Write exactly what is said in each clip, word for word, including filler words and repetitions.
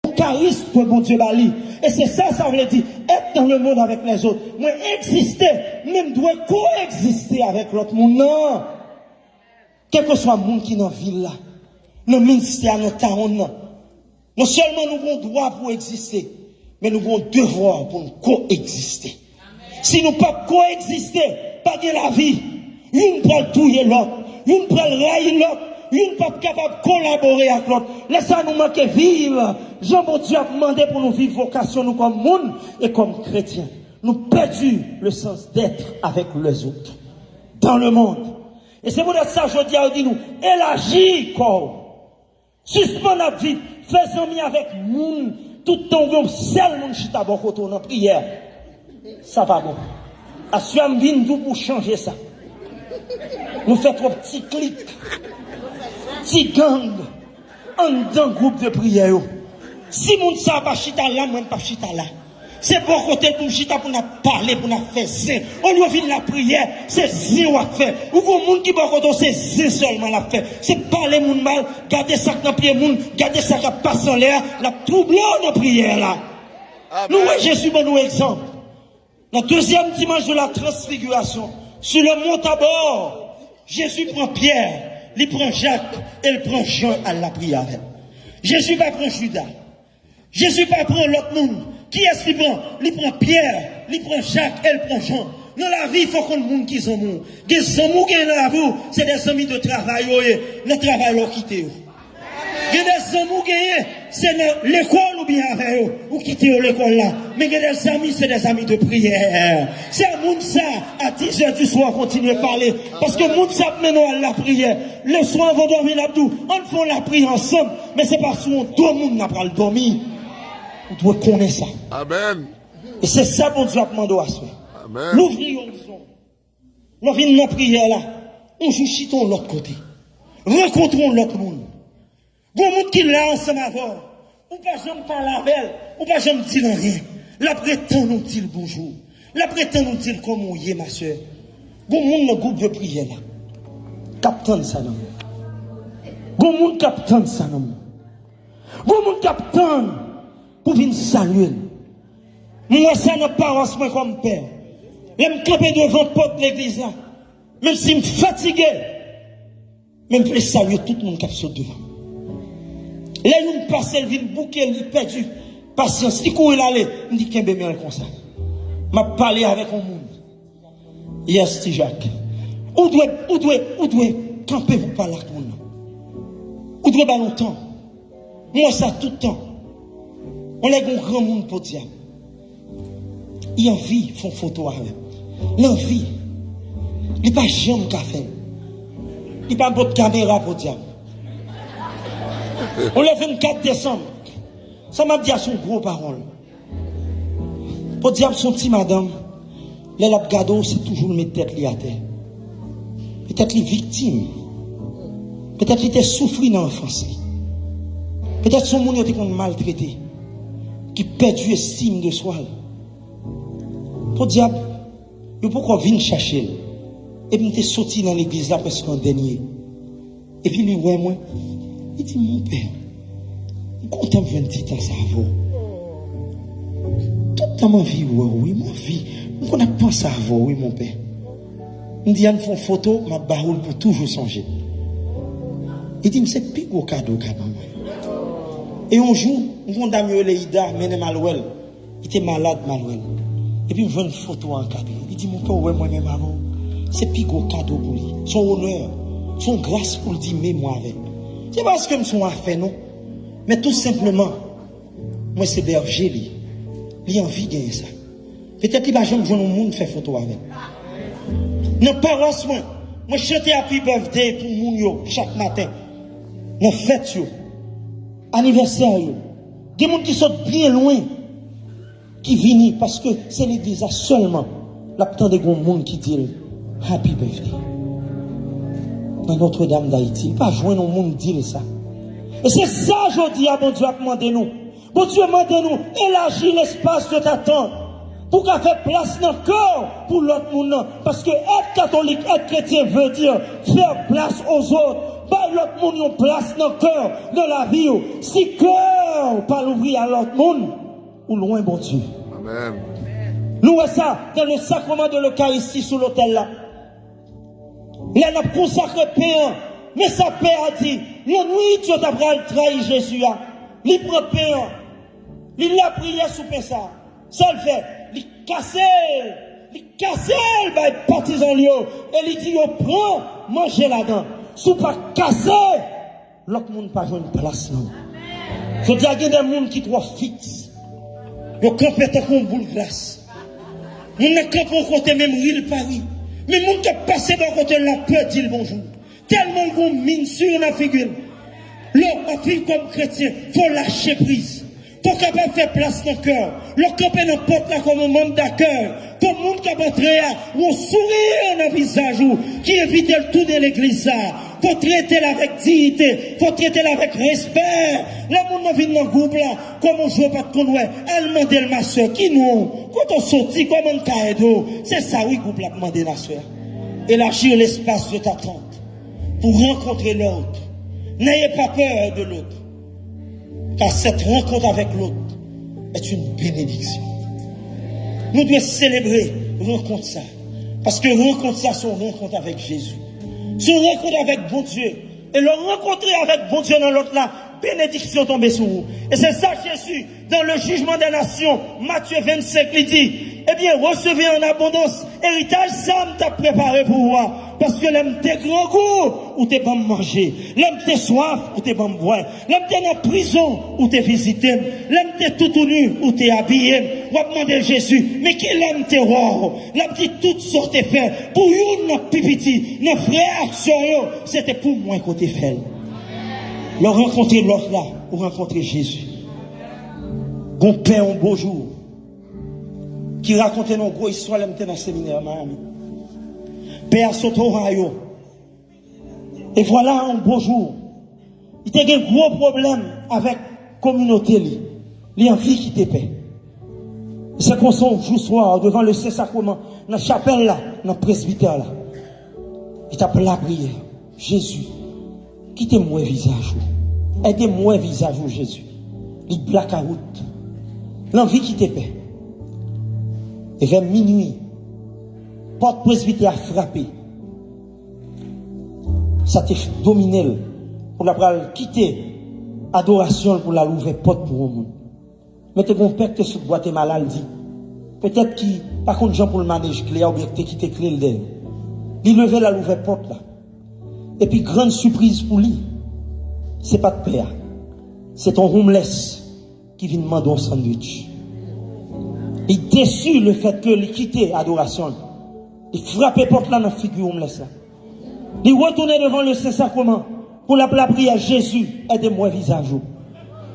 yon karism ke Bondye ba li. E se sa sa vle di, être dans le monde avec les autres. Mwen egziste, men m dwe koegziste avèk lòt moun nan. Kèlkeswa moun ki nan vil la, nan ministè a, nan tawon nan, non sèlman nou gen dwa pou egziste, men nou gen devwa pou nou koegziste. Si nou p ap koegziste, pa gen lavi. Youn pral touye lòt, youn pral rayi lòt, youn p ap kapab kolabore ak lòt. Lè sa nou manke viv jan Bondye ap mande pou nou viv vokasyon nou kòm moun e kòm kretyen. Nou pèdi le sens d'être avec les autres dans le monde. E se poutèt sa jodi a yo di nou, elaji kò w. Sispann ap viv, fè zanmi avèk moun, tout tan w gen yon sèl moun chita bò kote w nan priyè. Sa pa bon. Aswè a m vin di w pou chanje sa. Nou fè twòp ti klik, ti gang anndan gwoup de priyè yo. Si moun sa a pa chita la, mwen m p ap chita la. Se bò kote l pou m chita pou n ap pale, pou n ap fè zen. Olye w vin lapriyè, se zen w ap fè. Ou gon moun ki bò kote w, se zen sèlman l ap fè. Se pale moun mal, gade sa k nan pye moun, gade sa k ap pase anlè a, l ap twouble w nan priyè la. Nou wè Jezi ban nou egzanp. Nan dezyèm dimanch de la transfiguration, sur le mont Tabor, Jezi pran Pyè, li pran Jak, e l pran Jan al lapriyè avè l. Jezi pa pran Jida. Jezi pa pran lòt moun. Kiyès li pran? Li pran Pyè, li pran Jak e l pran Jan. Nan lavi, fò w konn moun ki zanmi w. Gen zanmi w gen nan lavi w, se de zanmi de travay yo ye. Nan travay la w kite yo. Gen de zanmi w genyen, se nan lekòl oubyen avè yo, ou kite yo lekòl la. Men gen de zanmi, se de zanmi de priyè. Se a moun sa, a dizè di swa, kontinye pale. Paske moun sa ap mennen w al lapriyè. Leswa anvan dòmi, l ap di w, ann fè yon lapriyè ansanm. Men se pa sou yon do moun n ap al dòmi. Ou dwe konnen sa. Amèn. E se sa Bondye ap mande w aswè. Amèn. Louvri yon orizon. Lè w vin nan priyè la, yon jou chita yon lòt kote. Rankontre yon lòt moun. Gon moun ki la ansanm avè w. Ou pa janm pale avè l, ou pa janm di l anyen. L ap ret tann ou di l bonjou. L ap ret tann ou di l kòman w ye, ma sè. Gon moun nan gwoup de priyè la k ap tann sa nan men w. Gon moun k ap tann sa nan men w. Gon moun k ap tann pou vin salye l. M wè sa nan pawas mwen kòm pè. Lè m kanpe devan pòt legliz la, menm si m fatige, men m vle salye tout moun k ap sot devan. Lè youn pase, l vin bouke, li pèdi pasyans, li kouri l ale, m di, kenbe men l konsa. M ap pale avèk yon moun. Yes, ti Jak. Ou dwe, ou dwe, ou dwe kanpe pou pale ak moun nan. Ou dwe ba l yon tan. M wè sa tout tan. Yon nèg, yon granmoun, podyab. Li anvi fè yon foto avè m. Li anvi. Li pa janm ka fè l. Li pa pot kamera, podyab. Yon lè vennkat desanm. Sa m ap di a se yon gwo pawòl. Podyab se yon ti madanm, lè l ap gade w, se toujou l met tèt li atè. Petèt li viktim. Petèt li te soufri nan anfans li. Petèt se yon moun yo te konn maltrete, ki pèdi estim de swa l. Podyab, yo poko vin chache l. Epi m te soti nan legliz la prèske an dènye. Epi li wè mwen, li di, "Monpè, m kontan m jwenn ti tan sa avè w. Tout tan m anvi wè w, wi, m anvi, m konn ap panse avè w, wi, monpè." M di, "Ann fè yon foto, m ap ba ou l pou toujou sonje m." Li di m, "Se pi gwo kado w ka ban mwen." E yon jou, m gen yon dam yo rele Ida, mennen m al wè l. Li te malad, m al wè l. Epi m jwenn foto a ankadre. Li di, "Monpè, ou wè mwen menm avè w?" Se pi gwo kado pou li. Se yon onè. Se yon gras pou l di, "Men mwen avè l." Se pa paske m se yon afè, non. Men tou senpleman, mwen se bèje li. Li anvi genyen sa. Petèt li pa janm jwenn yon moun fè foto avè l. Nan pawas mwen, mwen chante Happy Birthday pou moun yo chak maten. Nan fèt yo, anivèsè yo. Gen moun ki sot byen lwen ki vini paske se legliz la sèlman l ap tande gon moun ki di l Happy Birthday. Nan Notre Dame d'Haïti, li pa jwenn yon moun di l sa. E se sa jodi a Bondye ap mande nou. Bondye mande nou, élargis l'espace de ta tente pou w ka fè plas nan kè w pou lòt moun nan. Paske être catholique, être chrétien veut dire faire place aux autres. Bay lòt moun yon plas nan kè w, nan lavi w. Si kè w pa louvri a lòt moun, ou lwen Bondye. Amen. Nou wè sa dans le sacrement de l'Eucharistie sou lotèl la. Lè n ap konsakre pen an, men sa pè a di, lannwit yo ta pral trayi Jezi a, li pran pen an, li lapriyè sou pen sa. Sa l fè, li kase l, li kase l bay patizan l yo, e li di yo pran, manje ladan. Si w pa kase, lòt moun pa jwenn plas nan ou. Jodi a gen de moun ki twò fiks. Yo kanpe tankou yon boul glas. Moun nan kanpe yon kote, menm ri l pa ri. Men moun k ap pase bò kote l la pè di l bonjou. Tèlman l gon min sou nan figi l. Lè w ap viv kòm kretyen, fò w lache priz. Fò w kapab fè plas nan kè w. Lè w kanpe nan pòt la kòm yon manm dakèy, fò moun k ap antre a wè yon souri nan vizaj ou ki envite l tounen legliz sa. Fò w trete l avèk diyite, fò w trete l avèk respè. Lè moun nan vin nan gwoup la, kòm yon jou w pa t konn wè, al mande l, ma sè, ki non w? Kote w soti? Kòman n ka ede w? Se sa wi gwoup la ap mande, ma sè. Élargir l'espace de ta tente pour rencontrer l'autre. N'ayez pas peur de l'autre, car cette rencontre avec l'autre est une bénédiction. Nou dwe selebre rankont sa. Paske rankont sa se yon rankont avèk Jezi. Se yon rankont avèk Bondye. E lè w rankontre avèk Bondye nan lòt la, benediksyon tonbe sou ou. E se sa Jezi, dans le jugement des nations, Matthieu vingt-cinq, li di, ebyen, resevez en abondance eritaj sa m t ap prepare pou ou a. Paske lè m te grangou, ou te ban m manje. Lè m te swaf, ou te ban m bwè. Lè m te nan prizon, ou te vizite m. Lè m te toutouni, ou te abiye m. W ap mande Jezi, men kilè m te wè w? L ap di, tout sa w te fè pou youn nan pi piti nan frè ak sè yo, se te pou mwen ke w te fè l. Lè w rankontre lòt la, ou rankontre Jezi. Gon pè yon bo jou ki rakonte nou yon gwo istwa lè m te nan seminè Miami. Pè a sot Ohio. E vwala, yon bo jou, li te gen gwo pwoblèm avèk kominote li. Li anvi kite pè. Se konsa, yon jou swa, devan le Sen Sakreman, nan chapèl la, nan presbitè la, li t ap lapriyè. Jezi, kite m wè vizaj ou. Ede m wè vizaj ou, Jezi. Li blakawout. L anvi kite pè. E vè minui, pòt presbitè a frape. Sa te domine l pou l pral kite adorasyon l pou l al ouvè pòt pou yon moun. Men te gen yon pè ki te sot Gwatemala, l di, petèt ki pa konn jan pou l manej kle a oubyen ki te kite kle l dèyè. Li leve l al ouvè pòt la. Epi grann sipriz pou li, se pa t pè a. Se t yon homeless ki vin mande yon sandwich. Li desi lefètke li kite adorasyon l. Li frape pòt la nan figi homeless la. Li retounen devan le Sen Sakreman pou l ap lapriyè, Jezi, ede m wè vizaj ou.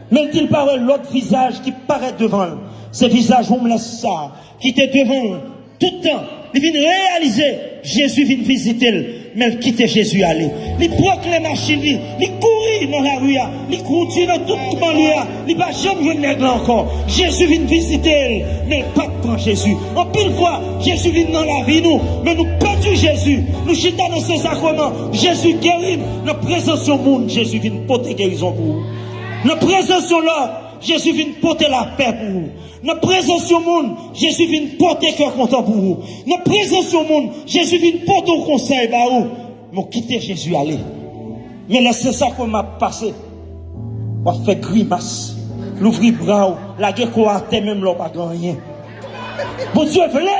Men l di l pa wè lòt vizaj ki parèt devan l. Se vizaj homeless sa a ki te devan l tout tan. Li vin reyalize Jezi vin vizite l, men l kite Jezi ale. Li pran kle machin li, li kouri nan lari a, li kondi nan tout banlye a, li pa janm jwenn nèg la ankò. Jezi vin vizite l, men l pa t pran Jezi. Anpil fwa, Jezi vin nan lavi nou, men nou pèdi Jezi. Nou chita nan Sen Sakreman, Jezi geri m. Nan prezans yon moun, Jezi vin pote gerizon pou ou. Nan prezans yon lòt, Jezi vin pote lapè pou ou. Nan prezans yon moun, Jezi vin pote kè kontan pou ou. Nan prezans yon moun, Jezi vin pote yon konsèy ba ou. Men w kite Jezi ale. Men lè Sen Sakreman ap pase, w ap fè grimas, louvri bra w, lage kò w atè menm lè w pa gen anyen. Bondye vle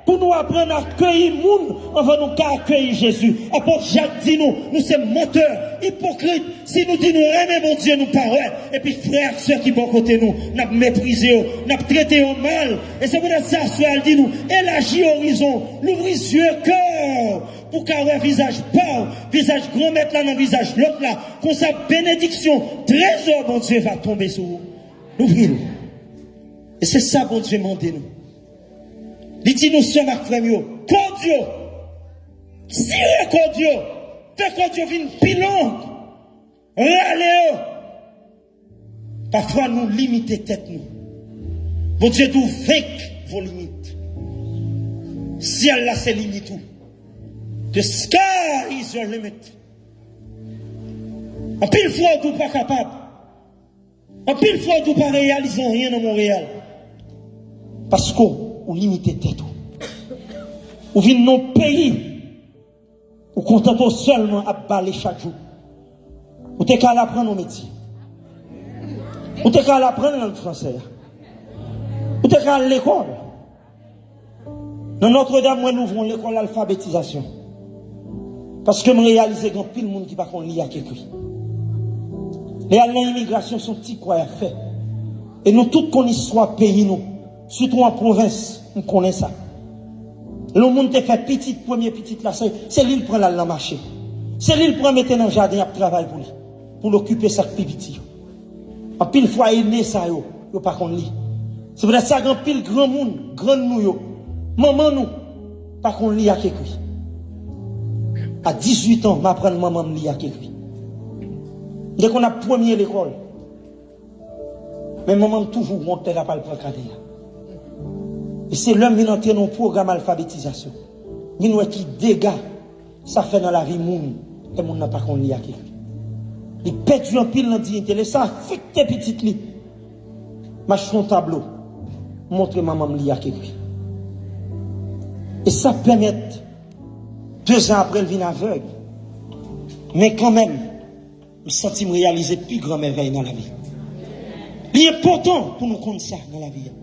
pou nou aprann akeyi moun anvan nou ka akeyi Jezi. Apot Jak di nou, nou se mantè, ipokrit, si nou di nou renmen Bondye, nou pa wè, epi frè ak sè ki bò kote nou, n ap meprize yo, n ap trete yo mal. E se poutèt sa, aswè a, l di nou, elaji orizon, louvri zye kè w pou ka wè vizaj pa w, vizaj Granmèt la nan vizaj lòt la. Konsa, benediksyon, trezò Bondye va tonbe sou ou. Louvri l. E se sa Bondye mande nou. Li di nou, sè m ak frè m yo, kòd yo, tire kòd yo, fè kòd yo vin pi long, rale yo. Pafwa, nou limite tèt nou. Bondye di w, venk vos limites. Syèl la se limit ou. The sky is your limit. Anpil fwa w di w pa kapab. Anpil fwa w di w pa reyalize anyen nan Monreyal. Paske w limite tèt ou. Ou vin nan yon peyi, ou kontante w sèlman ap bale chak jou. Ou te ka al aprann yon metye. Ou te ka al aprann lang fransè a. Ou te ka al lekòl. Nan Nòtredam, mwen louvri yon lekòl alfabetizasyon. Paske m reyalize gen anpil moun ki pa konn li ak ekri. Lè y al nan imigrasyon, se yon ti kwa y ap fè. E nou tout konn istwa peyi nou, sitou an pwovens, m konnen sa. Lè yon moun te fè pitit, premye pitit la, se, se li l pran l al nan mache. Se li l pran mete nan jaden, ap travay pou li, pou l okipe sa k pi piti yo. Anpil fwa, ene sa yo, yo pa konn li. Se poutèt sa, gen anpil granmoun, grann nou yo, manman nou, pa konn li ak ekri. A dizuit an, m aprann manman m li ak ekri. M te konn ap premye lekòl. Men manman m toujou wont lè l ap al pran kade a. E se lè m vin antre nan yon pwogram alfabetizasyon, m vin wè ki dega sa fè nan lavi moun, lè moun nan pa konn li ak ekri. Li pèdi anpil nan diyite l, e sa afekte pitit li. M achte yon tablo, m montre manman m li ak ekri. E sa pèmèt, dezan apre, l vin avèg. Men kanmenm, m santi m reyalize pi gran mèvèy nan lavi. Li enpòtan pou nou konn sa nan lavi a.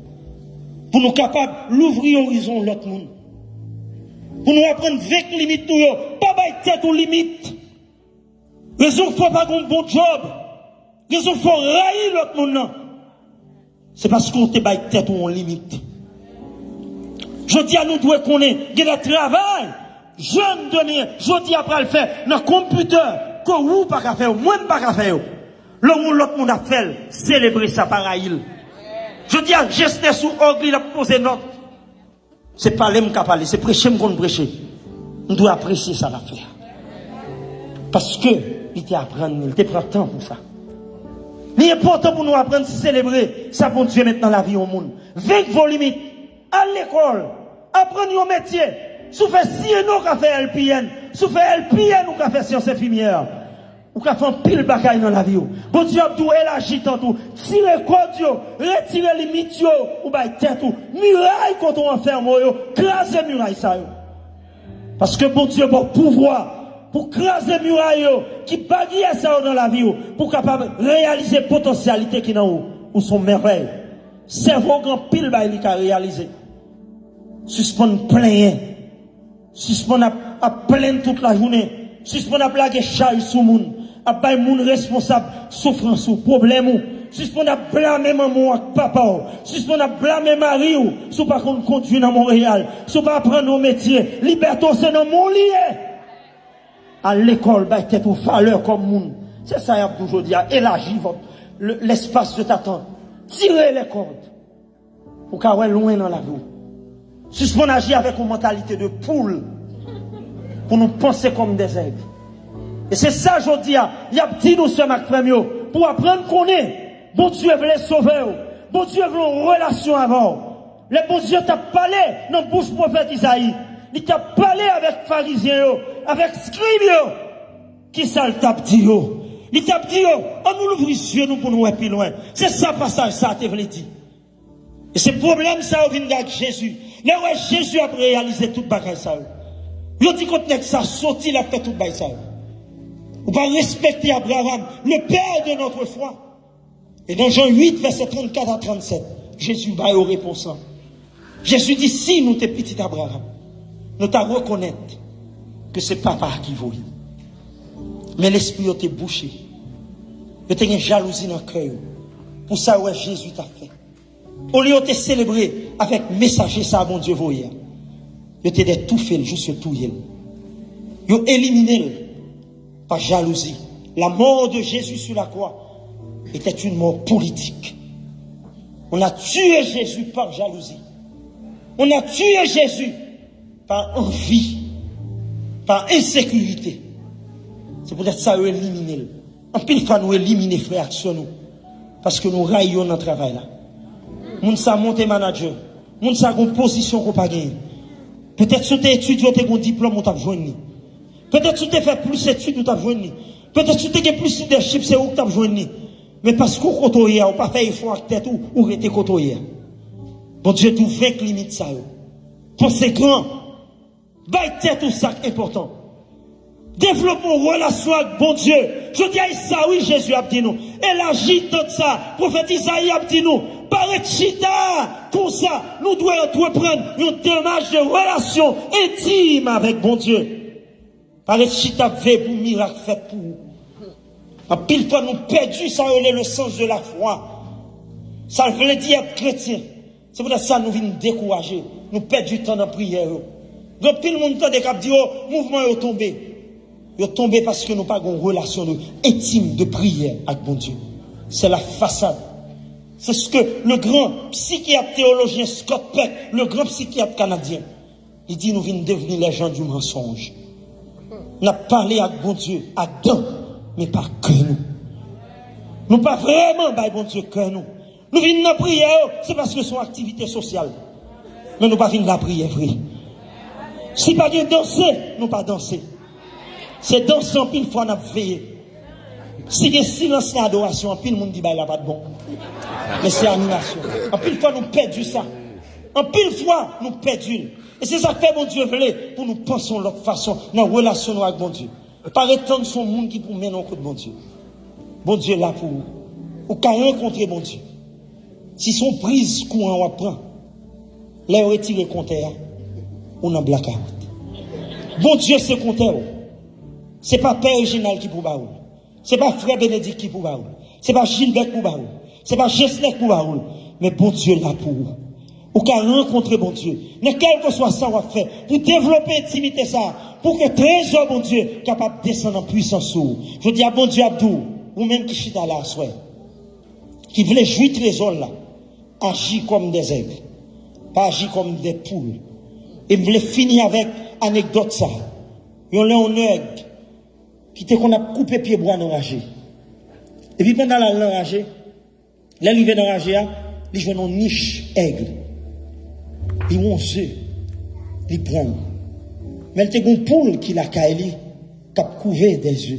Pou nou kapab louvri orizon lòt moun. Pou nou aprann venk limit nou yo. Pa bay tèt ou limit. Rezon k fè w pa gen yon bon djòb, rezon k fè w rayi lòt moun nan, se paske w te bay tèt ou yon limit. Jodi a, nou dwe konnen, gen de travay jèn demen jodi a pral fè nan konpitè ke ou pa ka fè yo, mwen m pa ka fè yo. Lè w wè yon lòt moun ap fè l, selebre sa, pa rayi l. Jodi a, Jesnes ou Ogli, l ap poze nòt. Se pale m ka pale, se preche m konn preche. M dwe apresye sa l ap fè a. Paske li te aprann li, li te pran tan pou sa. Li enpòtan pou nou aprann selebre sa Bondye met nan lavi yon moun. Venk vo limit. Al lekòl. Aprann yon metye. Si w fè C N A, w ka fè L P N. Si w fè L P N, ou ka fè syans enfimyè. Ou ka fè anpil bagay nan lavi w. Bondye ap di w elaji tant ou, tire kòd yo, retire limit yo ou bay tèt ou. Miray kote w anfème w yo, kraze miray sa yo. Paske Bondye ba w pouvwa pou kraze miray yo ki baryè sa yo nan lavi w, pou w kapab reyalize potansyalite ki nan ou. Ou se yon mèvèy. Sèvo w gen anpil bagay li ka reyalize. Sispann plenyen. Sispann ap, ap plenn tout lajounen. Sispann ap lage chay sou moun. Ap bay moun responsab soufrans ou, pwoblèm ou. Sispann ap blame manman w ak papa w. Sispann ap blame mari w si w pa konn kondui nan Monreyal, si w pa aprann yon metye. Libète w se nan men w li ye. Al lekòl, bay tèt ou valè kòm moun. Se sa y ap di w jodi a. Élargis votre, le, l'espace de ta tente. Tire les cordes. Ou ka wè lwen nan lavi w. Sispann aji avèk yon mantalite de poul pou nou panse kòm des aigles. E se sa jodi a, y ap di nou, sè m ak frè m yo, pou w aprann konnen Bondye vle sove w. Bondye vle yon relasyon avè w. Lè Bondye t ap pale nan bouch pwofèt Izayi, li t ap pale avèk farizyen yo, avèk skrib yo. Kisa l t ap di yo? Li t ap di yo, ann nou louvri zye nou pou nou wè pi lwen. Se sa pasaj sa a te vle di. E se pwoblèm sa yo vin gen ak Jezi. Lè yo wè Jezi ap reyalize tout bagay sa yo, yo di, "Kot nèg sa soti, l ap fè tout bagay sa yo?" Ou pa respekte Abraham, le père de notre foi. E nan Jan uit, vèsè trannkat a trannsèt, Jezi ba yo repons lan. Jezi di, "Si nou te pitit Abraham, nou ta rekonèt ke se papa a ki voye m." Men lespri yo te bouche. Yo te gen jalouzi nan kè yo pou sa yo wè Jezi t ap fè. Olye yo te selebre avèk mesaje sa a Bondye voye a, yo te dè toufe l jis yo touye l. Yo elimine l pa jalouzi. La mort de Jésus sur la croix était une mort politique. On a tué Jésus par jalousie. On a tué Jésus par anvi, par ensekirite. Se poutèt sa yo elimine l. Anpil fwa nou elimine frè ak sè nou paske nou rayi yo nan travay la. Moun sa monte manadjè. Moun sa gon pozisyon ke w pa genyen. Petèt si w te etidye, w te gon diplòm, ou t ap jwenn li. Petèt si w te fè plis etid, ou t ap jwenn li. Petèt si w te gen plis lidèchip, se ou k t ap jwenn li. Men paske w kote w ye a, ou pa fè efò ak tèt ou, ou rete kote w ye a. Bondye di w venk limit sa yo. Panse gran. Bay tèt ou sa k enpòtan. Devlope yon relasyon ak Bondye. Jodi a, e sa wi Jezi ap di nou. Elaji tant sa. Pwofèt Izayi ap di nou. Pa ret chita konsa. Nou dwe antreprann yon demach de relasyon entim avèk Bondye. Pa ret chita ap veye pou mirak fèt pou ou. Anpil fwa nou pèdi sa yo rele le sens de la foi. Sa l vle di èt kretyen. Se poutèt sa nou vin dekouraje. Nou pèdi tan nan priyè yo. Gen anpil moun tande k ap di, "O, mouvman yo tonbe." Yo tonbe paske nou pa gen yon relasyon de, entim de priyè ak Bondye. C'est la façade. C'est ce que le grand psychiatre théologien Scott Peck, le grand psychiatre canadien, li di nou vin devni les gens du mensonge. N ap pale ak Bondye ak dan, men pa kè nou. Nou pa vrèman bay Bondye kè nou. Nou vin nan priyè yo, se paske se yon aktivite sosyal. Men nou pa vin lapriyè vre. Si pa gen danse, nou pa danse. Se danse anpil fwa n ap veye. Si gen silans nan adorasyon, anpil moun di bagay la pa t bon. Men se animasyon. Anpil fwa nou pèdi sa. Anpil fwa nou pèdi l. E se sa k fè Bondye vle pou nou panse yon lòt fason nan relasyon nou ak Bondye. Pa ret tann se yon moun ki pou mennen w kot Bondye. Bondye la pou ou. Ou ka rankontre Bondye. Si se yon priz kouran w ap pran, lè yo retire kontè a, ou nan blakawout. Bondye se kontè w. Se pa Pè Reginald ki pou ba ou l. Se pa frè Benedik ki pou ba ou l. Se pa Jilbè k pou ba ou l. Se pa Jeslè k pou ba ou l. Men Bondye la pou ou. Ou ka rankontre Bondye nan kèlkeswa sa w ap fè pou devlope entimite sa a, pou ke trezò Bondye kapab desann an pwisans sou ou. Jodi a, Bondye ap di w, ou menm ki chita la aswè, ki vle jwi trezò l la, aji kòm dè zèg, pa aji kòm dè poul. E m vle fini avèk anekdòt sa a. Yon lè, yon nèg ki te konn ap koupe pyebwa nan raje. Epi pandan l al nan raje, lè l rive nan raje a, li jwenn yon nich èg. Li wè yon ze, li pran l. Men l te gen yon poul ki lakay li, k ap kouve dè ze.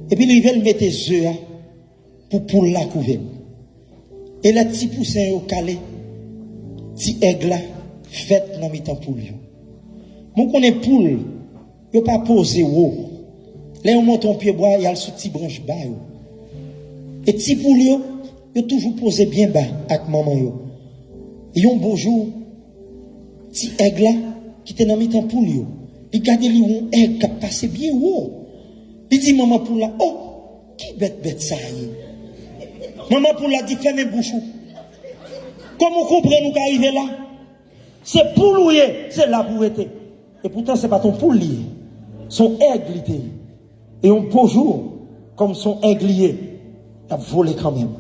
Epi l rive, l mete ze a pou poul la kouve l. E lè ti pousen yo kale, ti èg la fèt nan mitan poul yo. Men w konnen poul, yo pa poze wo. Lè yo monte yon pyebwa, y al sou ti branch ba yo. E ti poul yo, yo toujou poze byen ba ak manman yo. E yon bon jou, ti èg la, ki te nan mitan poul yo, li gade li wè yon èg k ap pase byen wo. Li di manman poul la, "O, ki bèt bèt sa a ye?" Manman poul la di, "Fèmen bouch ou. Kòman w konprann ou ka rive la? Se poul ou ye, se la pou w rete." Epoutan, se pa t yon poul li ye. Se yon èg li te ye. E yon bon jou, kòm se yon èg li ye, l ap vole kanmenm.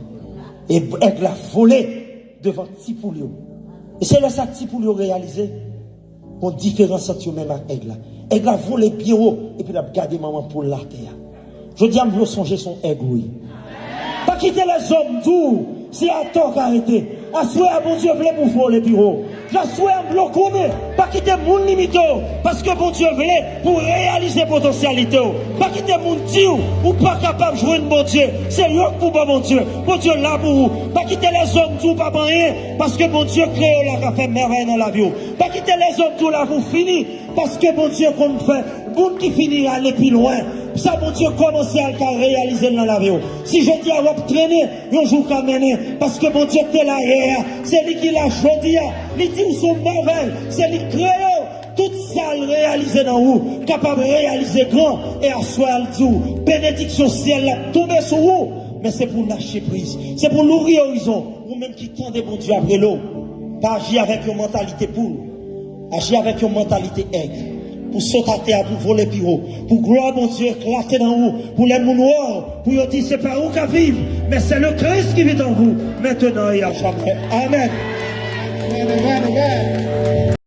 E èg la vole devan ti poul yo. E se lè sa ti poul yo reyalize, gon diferans ant yo menm ak èg la. Èg la vole byen wo, epi l ap gade manman poul la atè a. Jodi a, m vle w sonje se yon èg ou ye. Pa kite lèzòm di w se atò w ka rete. Aswè a, Bondye vle pou w vole pi wo. Aswè a, m vle w konnen, pa kite moun limite w, paske Bondye vle pou w reyalize potansyalite w. Pa kite moun di w ou pa kapab jwenn Bondye. Se yo k pou ban Bondye. Bondye la pou ou. Pa kite lèzòm di w pa pou anyen, paske Bondye kreye w la ka fè mèvèy nan lavi w. Pa kite lèzòm di w lavi w fini, paske Bondye konn fè moun ki fini ale pi lwen. Sa Bondye kòmanse a, l ka reyalize l nan lavi w. Si jodi a w ap trennen, yon jou w ka mennen, paske Bondye k te la yè a, se li ki la jodi a. Li di w se yon mèvèy, se li k kreye w. Tout sa l reyalize nan ou kapab reyalize gran. E aswè a, l di w, benediksyon syèl la ap tonbe sou ou. Men se pou w lache priz, se pou w louvri orizon. Ou menm ki tande Bondye ap rele w, pa aji avèk yon mantalite poul. Aji avèk yon mantalite èg. Pou sot atè a, pou vole pi wo. Pou glwa Bondye eklate nan ou. Pou lè moun wè w, pou yo di, "Se pa ou k ap viv, men c'est le Christ qui vit en vous, maintenant et à jamais." Amèn. Amèn, amèn, amèn.